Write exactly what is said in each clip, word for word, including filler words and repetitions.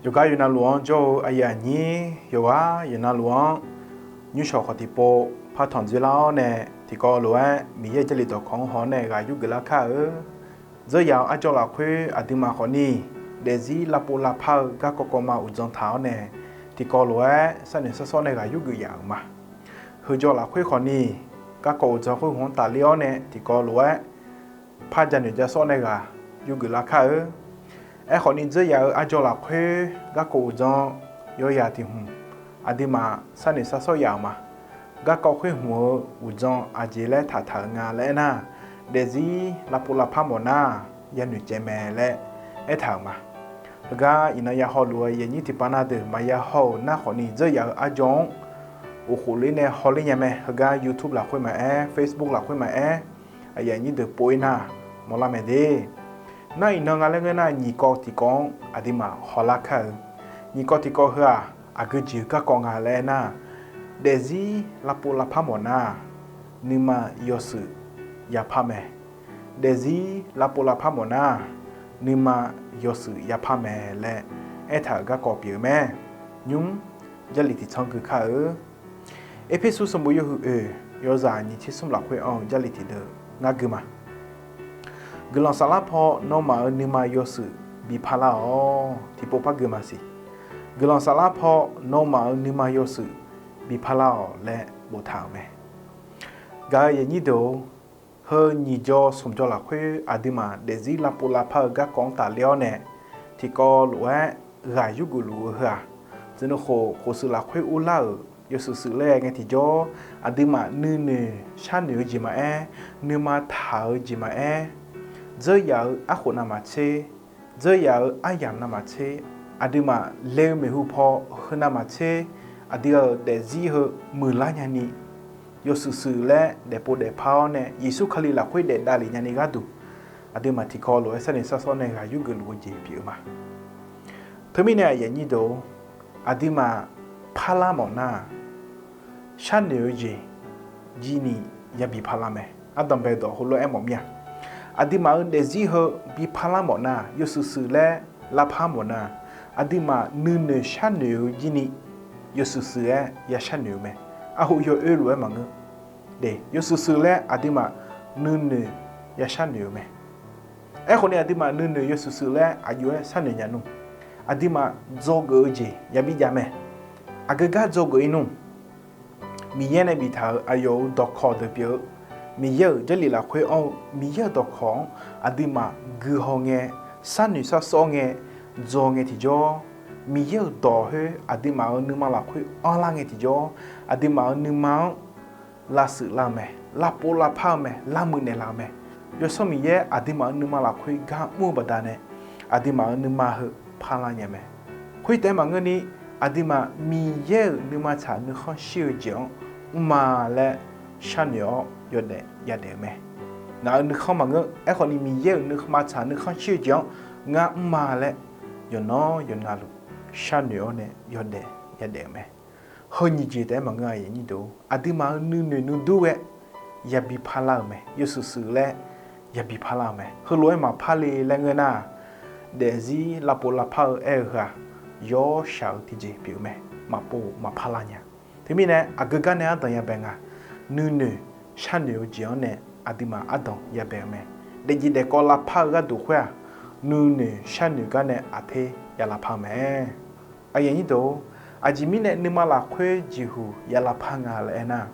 Yawqgar yawqnavluf-anr jawr-eu aqyuif aqnyir yawqghaq yawqnavluf-anr, nymrshawq khawf tiqpov partanq dzoerlar-awr nae, tiqkawv lof-aer Miqyaer-euq Jarlif dawqkawq-anr haw-awr nae ghaq yurgeuf lar kar-eu. Dzeur yaf-eu arjawr lafkhoer aqduimaf khawfni daefzir lavpov lavpar-eu garkawv kawvma uqdzan taq-awr nae, tiqkawv lof-aer sharnoeq sharsawr nae ghaq yurgeuf yaf-euq ma. Heujawv lafkhoer khawfni garkawv uqdzan khoer hmq-anr tafler-awr nae tiqkawv lof-aer par janoeq jasawr nae ghaq yurgeuf lar kar-eu. Aerkhawfni dzeur yaf-eu arjawr lafkhoer garkawv uqdzan yawzaq tiq hmq aqduimaf sharnoeq sharsawr yaf-euq ma. Garkawv khoer hmq-eu uqdzan aqjeq laer taqtaq-euq nga laer aernar, daefzir lavpov lavpar mawfnar yanoeq caev mae laer aertaq-euq ma. Heugar iqnan ya hawluf-eu aqyuif aqnyir tiqpav na deuq maqya haw-euq nar khawfni dzeur yaf-eu arjawr-anr uqkhof ler nae hawler nya mae. Heugar YouTube lafkhoer maqaer, Facebook lafkhoer maqaer, aqyuif aqnyir deuq pov-ir nar mawrlar mae de. Nar iqnan nga laer ngeur nar, nyiq kawv tiqkawv-anr aqduimaf hawlar kar-eu. Nyiq kawv tiqkawv heu-aq, aqgeu jeq-eu garkawv nga laer aernar, daefzir lavpov lavpar mawfnar nuima yawshuif yapar mae. Daefzir lavpov lavpar mawfnar nuima yawshuif yapar mae laer aertaq-euq garkawv pyeuf-eu mae. Nymr Jarlif tiqtsanr gui kar-eu. Erpersu sanqbof yawhuiq oeq yawzaq nyiq tser smr lafkhoer anr-eu Jarlif tiqdeuq ngar gui ma. Guiqlanq saflar paw nawmaf-euq nuima yawshuif bi parlar-awq. Tiqpov par gui maqsiq. Guiqlanq saflar paw nawmaf-euq nuima yawshuif bi parlar-awq laer boftaq-euq mae. Gaq-eu aqyuif aqnyir deuq-or, heu nyiq jawr smq jawr lafkhoer aqduimaf daefzir lavpov lavpar-eu garkawv-anr tafler-awr nae, tiqkawv lof-aer ghaq yurgeuf luf-eu heu-aq, teunuv khof khofshuif lafkhoer urlar-euq yawshuif shuif laer ngae tiqjawr, aqduimaf nuinoeq sharnoeq-eu jeq maqaer, nuima taq-eu jeq maqaer, dzeur yaf-eu arkhof navmaqtser, dzeur yaf-eu aryamq navmaqtser, aqduimaf le-eu maeqhu paw heu navmaqtser, aqdui-euq daefzir heu muiqlar nyani, yawshuif shuif laer daefpov daefpar-awr nae Yeqsur Kali lafkhoer daefdav lef nyani gharduq, aqduimaf tiqkawv lof-aer sharnoeq sharsawr nae ghaq yurgeuf luf-eu jeq pyeuf-eu ma. Teumirnae aqyuif aqnyir deuq-or, aqduimaf parlar mawfnar-aq, sharnoeq-eu jeq jirni yabi parlar mae. Ardanqbae dawq heulof-aer mawf mir-a. Aqduimaf-euq daefzir heu bi parlar mawfnar, yawshuif shuif laer lavpar mawfnar, aqduimaf nuinoeq sharnoeq-eu jirni yawshuif shuif-aer ya sharnoeq-eu mae. Arhu yawoer lof-aer maqngeur. Yawshuif shuif laer aqduimaf nuinoeq ya sharnoeq-eu mae. Aerkhawfni aqduimaf nuinoeq yawshuif shuif laer aqjox-aer sharnoeq nya nmr. Aqduimaf dzawgeuf-eu jeq yabi jav mae. Aqgeu gar dzawgeuf-ir nmr. Miqyaer nae biftaq-euq aqyawf-euq dawqkawq deuq pyeuf-eu, Miqyaer-euq Jarlif lafkhoer anr-eu Miqyaer-euq dawqkawq-anr aqduimaf guihaw ngae, sharnoeq sharsawr ngae, dzaw ngae tiqjawr, Miqyaer-euq dawq khoer aqduimaf-euq nuima lafkhoer anrlar ngae tiqjawr, aqduimaf-euq nuima-anr lavshuif lar-eu mae, lavpov lavpar-eu mae, lavmuiq naeqlaf-eu mae. Yawsanr Miqyaer aqduimaf-euq nuima lafkhoer gar mr-eu baqdanae, aqduimaf-euq nuima heu parlar nya mae. Khoertaef-aer maqngeurni, aqduimaf Miqyaer-euq nuima tsaq nuikhanr shir-eu jeq-anr mrma laer sharnoeq-awr yawdaef yadaef-eu mae. Ngaq-euq nuikhanr maqngeur, aerkhawfni Miqyaer-euq nuima tsaq nuikhanr shir-eu jeq-anr ngar mrma laer yawqnan yawqnavluf sharnoeq-awr nae yawdaef yadaef-eu mae. Heu nyiq jeq taef-aer maqngeur-a, aqduimaf-euq nuinoeq nuidur ghae yabi parlar-euq mae. Yawshuif shuif laer yabi parlar-euq mae. Heulof-aer maqpar le laer ngeur nar, daefzir lavpov lavpar-eu aer-eu heu-aq, yawr shaq-eu tiqjeq pyeuf-eu mae. Maqpov maqpar lar nya. Teumirnae aqgeu gar nae ardanq yabae nga. Nuinoeq sharnoeq-eu jeq-anr nae aqduimaf ardanq yabae-eu mae. Daefjeq daefkawv lavpar-eu gharduq khoer-aq, nuinoeq sharnoeq gar nae aqter ya lavpar-eu mae. Aqjeq mirnae nuima lafkhoer jeqhuq ya lavpar nga laer aernar,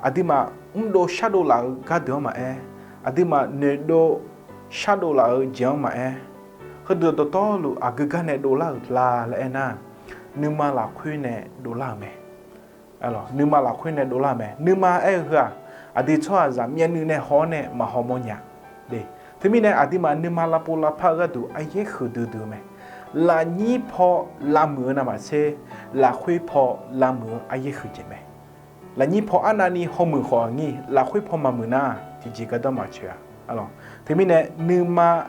aqduimaf mrdov shardov laf-eu gardeuq-anr maqaer, aqduimaf noeqdov shardov laf-eu jeq-anr maqaer, heudeuq dawqtawvluf aqgeu gar nae dovlar-euq la laer aernar, nuima lafkhoer nae dovlar-euq mae. Nuima lafkhoer nae dovlar-euq mae. Nuima aer-eu heu-aq, aqdui tsawrhaqzaq myavnuiv nae haw-awr nae maqhaw mawrnya. Teumirnae aqduimaf nuima lavpov lavpar-eu gharduq aryaer huiqdui dui-eu mae. Lafnyir paw lavmuiq-eu navmaqtser, lafkhoer paw lavmuiq-eu aryaer huiqdzaeq mae. Lafnyir paw arnavni hawmuiq khawf aqnyir, lafkhoer paw maqmuiq nar tiqjeq gardanr maqtsoeq-a. Teumirnae nuima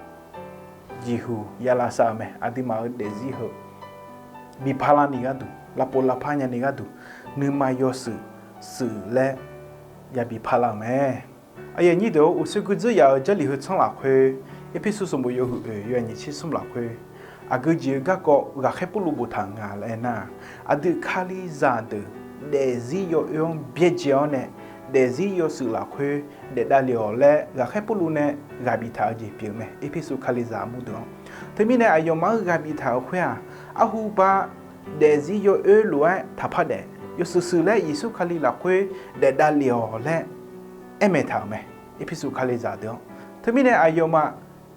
jeqhuq ya lavsav-eu mae. Aqduimaf-euq daefzir heu biparlar ni gharduq, lavpov lavpar nyani gharduq, nuima yawshuif shuif laer yabi parlar-euq mae. Aqyuif aqnyir deuq-or, uqshoe guirdzer yaf-euq Jarlif heu tsanr lafkhoer, Erpersu sanqbof yawhuiq oeq yawnyir tser smr lafkhoer, Aqgeu jeq-eu garkawv ghaqkhaer Pawrluv boftaq-euq nga laer aernar-aq, aqdui Kalizaq deuq daefzir yawoer-anr byaerdzae-awr nae, daefzir yawshuif lafkhoer daef davlef-awq laer ghaqkhaer Pawrluv nae ghaq biftaq-eu jeq pyeuf-eu mae, Erpersu Kalizaq armur deuq-anr. Teumirnae aqyawfmaf-anr ghaq biftaq-euq khoer-aq, arhuba daefzir yawoer lof-aer taqpar daef, yawshuif shuif laer Yeqsur Kali lafkhoer daef davlef-awq laer aer maeq taq-euq mae, Erpersu Kalizaq deuq-anr. Teumirnae aqyawfmaf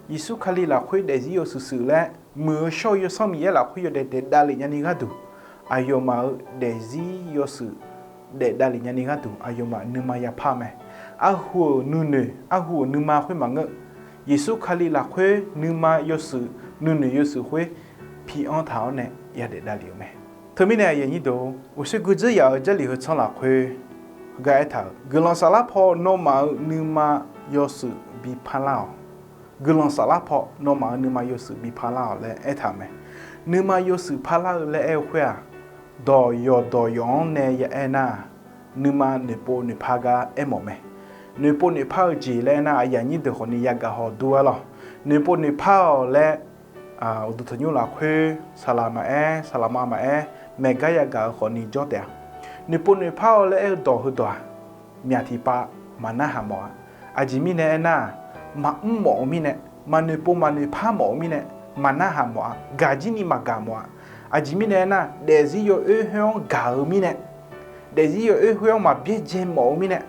Yeqsur Kali lafkhoer daefzir yawshuif shuif laer muiq-eu shawr-eu Yawsanr Miqyaer lafkhoer yawdaef daef davlef nyani gharduq, aqyawfmaf-euq daefzir yawshuif daef davlef nyani gharduq aqyawfmaf nuima yapar-eu mae. Arhu-euq nuinoeq, arhu-euq nuima khoer maqngeur. Yeqsur Kali lafkhoer nuima yawshuif, nuinoeq yawshuif khoer pi-anr taq-awr nae yadaef davlef-euq mae. Teumirnae aqyuif aqnyir deuq-or, uqshoe guiqdzeur yaf-euq Jarlif heu tsanr lafkhoer heugar aertaq-euq, guiqlanq saflar paw nawmaf-euq nuima yawshuif bi parlar-awq. Guiqlanq saflar paw nawmaf-euq nuima yawshuif bi parlar-awq laer aertaq-euq mae. Nuima yawshuif parlar-eu laer aer-eu khoer-aq, dawq yawq dawq yawq-anr nae ya aer nar-aq, nuima noeqpov noeqpar gar aermawf mae. Noeqpov noeqpar-eu jeq laer aernar-aq, aqyuif aqnyir deuq khawfni yagaq haw dur-aer lawq. Noeqpov noeqpar-awq laer, uqduq tanqnymr lafkhoer saqlaq maqaer, saqlaq ma maqaer, maeqgar yagaq-eu khawfni jawr taef-a. Noeqpov noeqpar-awq laer aer-eu dawq heudawq-aq, myaq tiqpav maqnarhaq mawf-a. Aqjeq mirnae aernar-aq, maqmr mawf-eu mirnae, maqnoeqpov maqnoeqpar mawf-eu mirnae, maqnarhaq mawf-a. Gaqjir ni maqgaq mawf-a. Aqjeq mirnae aernar, daefzir yawoer khoer-anr gaq-eu mirnae, daefzir yawoer khoer-anr maqbyaerdzae mawf-eu mirnae,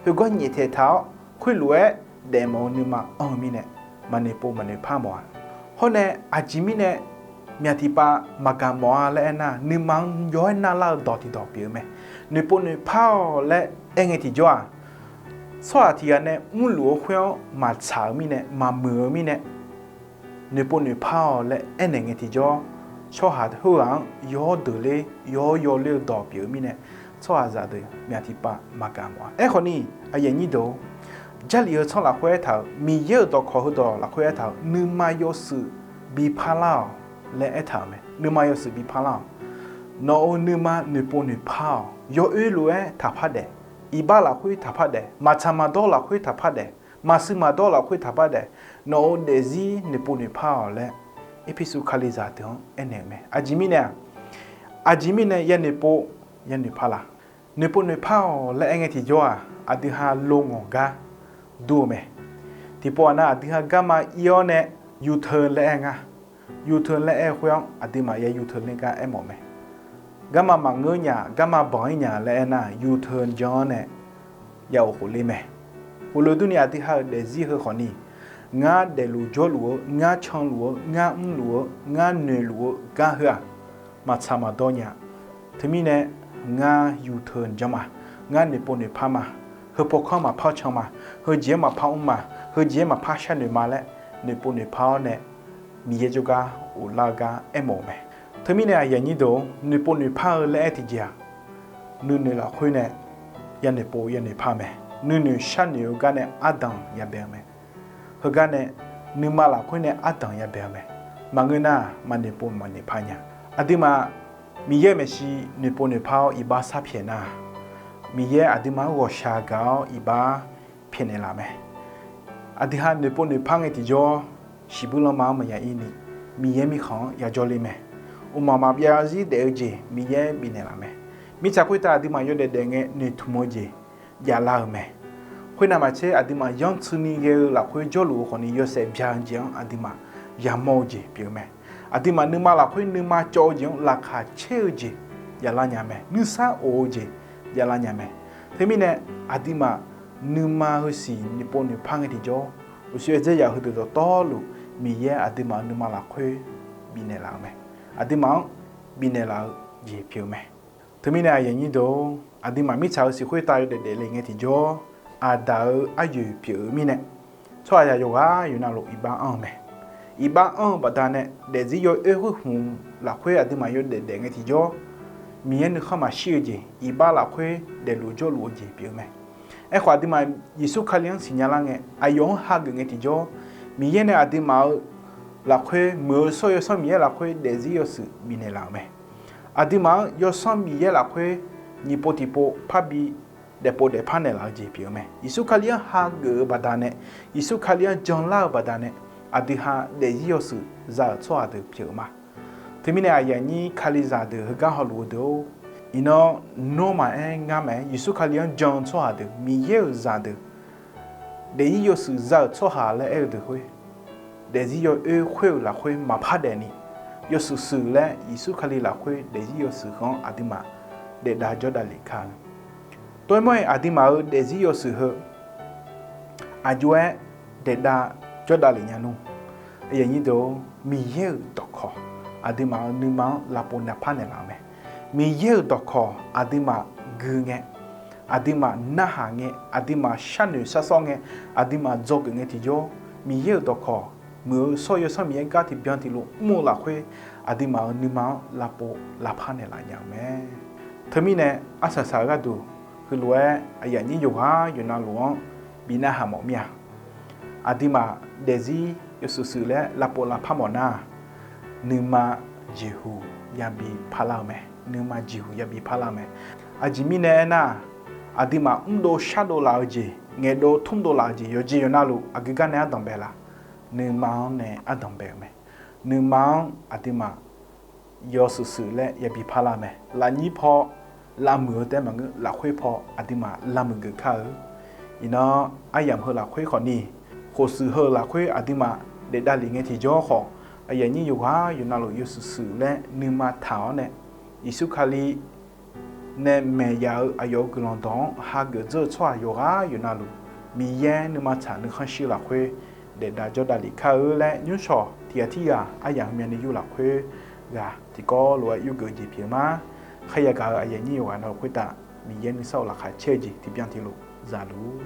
khoergar nyaeftaeq taq-awr, khoerlof-aer daefmawf-eu nuima anr-eu mirnae, maqnoeqpov maqnoeqpar mawf-a. Hawr nae aqjeq mirnae myaq tiqpav maqgaq mawf-a laer aernar, nuima-anr yaw-aer narlar-eu dawq tiqdawq pyeuf-eu mae. Noeqpov noeqpar-awq laer aer ngae tiqjawr-aq, tsawrhaq tiqghaq nae mrluf-eu khoer-anr maqtsaq-eu mirnae, maqmuiq-eu mirnae, noeqpov noeqpar-awq laer aernaeq ngae tiqjawr, tsawrhaq khoerghaq-anr yaw-awr deuq ler, yaw-awr yaw ler-eu dawq pyeuf-eu mirnae, tsawrhaqzaq deuq myaq tiqpav maqgaq mawf-a. Aerkhawfni, aqyuif aqnyir deuq-or, Jarlif heu tsanr lafkhoer aertaq-euq, Miqyaer-euq dawqkawq heudawq lafkhoer aertaq-euq, nuima yawshuif bi parlar-awq laer aertaq-euq mae. Nuima yawshuif bi parlar-awq. Nawq-euq nuima noeqpov noeqpar-awq. Yawoer lof-aer taqpar daef. Iqbax lafkhoer taqpar daef. Maqtsaq maqdawr lafkhoer taqpar daef. Maqshuif maqdawr lafkhoer taqpar daef. Nawq-euq daefzir noeqpov noeqpar-awq laer, Erpersu Kalizaq deuq-anr aernaeq-euq mae. Aqjeq mirnae-aq, aqjeq mirnae ya noeqpov ya noeqpar laf? Noeqpov noeqpar-awq laer aer ngae tiqjawr-aq, aqdui ha lo ngawq gar dur-eu mae. Tiqpov-aq nar, aqdui ha garma ir-awr nae U-turn laer aer nga. U-turn laer aer-eu khoer-anr aqduimaf ya U-turn ler gar aermawf mae. Garma maqngeur nya, garma banq-ir nya laer aernar, U-turn jan-anr nae ya of khof ler mae. Khof lof durni aqdui ha-euq daefzir heu khawfni, ngar daefluf jawrluf-eu, ngar canluf-eu, ngar mrluf-eu, ngar noeqluf-eu gar heu-aq, maqtsaq maqdawr nya. Teumirnae, ngar U-turn jan ma, ngar noeqpov noeqpar ma, heu pawkanr maqpar can ma, heujeq-aer maqpar mr ma, heujeq-aer maqpar sharnoeq ma laer noeqpov noeqpar-awr nae, Miqyaer jawrgar ghoflar-eu gar aermawf-eu mae. Teumirnae aqyuif aqnyir deuq-or, noeqpov noeqpar-eu laer aer tiqjeq-aq, nuinoeq lafkhoer nae ya noeqpov ya noeqpar-eu mae. Nuinoeq sharnoeq-eu gar nae ardanq yabae-eu mae. Heugar nae nuima lafkhoer nae ardanq yabae-eu mae. Maqngeur nar-aq, maqnoeqpov maqnoeqpar nya. Aqduimaf Miqyaer maeqshi noeqpov noeqpar-awr iqbax sharpyaeq nar-aq, Miqyaer aqduimaf-anr ghawqshaq gaq-awr iqbax pyaeqnaeq laf mae. Aqdui ha noeqpov noeqpar ngae tiqjawr, shiqbuir lanma-anr maqya ir ni, Miqyaer mirkhanq-anr yajawr ler mae. Mqmaq maqbyav zarzir daef-eu jeq Miqyaer bifnaeq laf mae. Mirtsaq khoertav aqduimaf yawdaef daef ngae noeqtmq-eu jeq javlar-eu mae. Khoernav maqtser aqduimaf yanrtsuini ghae-eu lafkhoer jawrluf-eu khawfni yawshaef bya-eu jeq-anr aqduimaf yamawr-eu jeq pyeuf-eu mae. Aqduimaf nuima lafkhoer nuima cawv-eu jeq-anr laqkhaq caer-eu jeq javlar nya mae. Nuisar of-eu jeq javlar nya mae. Teumirnae aqduimaf nuima heusiq noeqpov noeqpar ngae tiqjawr, uqshoe dzaer yaq heudeuq dawqtawvluf Miqyaer aqduimaf-euq nuima lafkhoer bifnaeq laf-eu mae. Aqduimaf-anr bifnaeq laf-eu jeq pyeuf-eu mae. Teumirnae aqyuif aqnyir deuq-or, aqduimaf mirtsaq heusiq khoertav yawdaef daefle ngae tiqjawr, aqdaq-euq aryoeq pyeuf-eu mirnae, tsawrhaqzaq yawqghaq yawqnavluf iqbax anr-eu mae. Iqbax anr-eu baqdanae daefzir yawoer khoer hmq lafkhoer aqduimaf yawdaef daef ngae tiqjawr, Miqyaer nuikhanr maqshir-eu jeq, iqbax lafkhoer daefluf jawrluf-eu jeq pyeuf-eu mae. Aerkhawf aqduimaf Yeqsur Kali-anr siqnya lar ngae, aqyawf-anr hageuf ngae tiqjawr, Miqyaer nae aqduimaf-euq lafkhoer muiq-eu shawr-eu Yawsanr Miqyaer lafkhoer daefzir yawshuif bifnaeq laf-euq mae. Aqduimaf-anr Yawsanr Miqyaer lafkhoer nyiq pov tiqpov parbi daefpov daefpar naeqlaf-eu jeq pyeuf-eu mae. Yeqsur Kali-anr hageuf-eu baqdanae, Yeqsur Kali-anr janlar-eu baqdanae, aqdui ha daefzir yawshuif za-euq tsawrhaq deuq pyeuf-eu ma. Teumirnae aqyuif aqnyir Kalizaq deuq heugar hawluf-eu deuq-or, iqnan nawmaf-aer ngar maqaer, Yeqsur Kali-anr jan-eu tsawrhaq deuq, Miqyaer-euq zaqdeuq, daefzir yawshuif za-euq tsawrhaq laer aer-eu deuq khoer, daefzir yawoer khoer-euq lafkhoer maqpar daefni, yawshuif shuif laer Yeqsur Kali lafkhoer daefzir yawshuif heu-anr aqduimaf daefdav jawrdav lef kar-eu. Tov-aer mawr-iq aqduimaf-euq daefzir yawshuif heu aqjox-aer daefdav jawrdav lef nya nmr. Miqyaer-euq dawqkawq aqduimaf-euq nuima-anr lavpov navpar naeqlaf-eu mae. Miqyaer-euq dawqkawq aqduimaf gui ngae, aqduimaf narhaq ngae, aqduimaf sharnoeq sharsawr ngae, aqduimaf dzawgeuf ngae tiqjawr, Miqyaer-euq dawqkawq muiq-eu shawr-eu Yawsanr Miqyaer gar tiqbyan tiqlof mr-eu lafkhoer, aqduimaf-euq nuima-anr lavpov lavpar naeqlaf nya-eu mae. Teumirnae arsaq saq-eu gharduq, heulof-aer aqyuif aqnyir yawqghaq yawqnavluf-anr bi narhaq mawf mir-a. Aqduimaf daefzir yawshuif shuif laer lavpov lavpar mawf nar, nuima jeqhuq yabi parlar-eu mae. Nuima jeqhuq yabi parlar-eu mae. Aqjeq mirnae aernar, aqduimaf mrdov shardov laf-eu jeq, ngaeqdov tmrdov laf-eu jeq, yawqjeq yawqnavluf aqgeu gar nae ardanq bae laf? Nuima-anr nae ardanq bae-euq mae. Nuima-anr aqduimaf yawshuif shuif laer yabi parlar-eu mae. Lafnyir paw lavmuiq-eu taef-aer maqngeur, lafkhoer paw aqduimaf lavmuiq geuf kar-eu. Iqnan aryamq heu lafkhoer khawfni, khof shuif heu lafkhoer aqduimaf daefdav lef ngae tiqjawr khawf, aqyuif aqnyir yawqghaq yawqnavluf yawshuif shuif laer nuima taq-awr nae, Yeqsur Kali nae maeq yaf-eu aqyawf-euq guiqlanq dawq-anr hageuf dzeur-eu tsawrhaq yawqghaq yawqnavluf, Miqyaer nuima tsaq nuikhanr shir lafkhoer daefdav jawrdav lef kar-eu laer nymrshawq tiq ghaq tirghaq aryamq heumya ni yur lafkhoer ghaq tiqkawv lof-aer yurgeuf-eu jeq pyeuf ma. Khar yagaq-eu aqyuif aqnyir yawqghaq navluf khoertav Miqyaer nuisar-euq laqkhaq caer-eu jeq tiqbyan tiqlof zaluf-ur.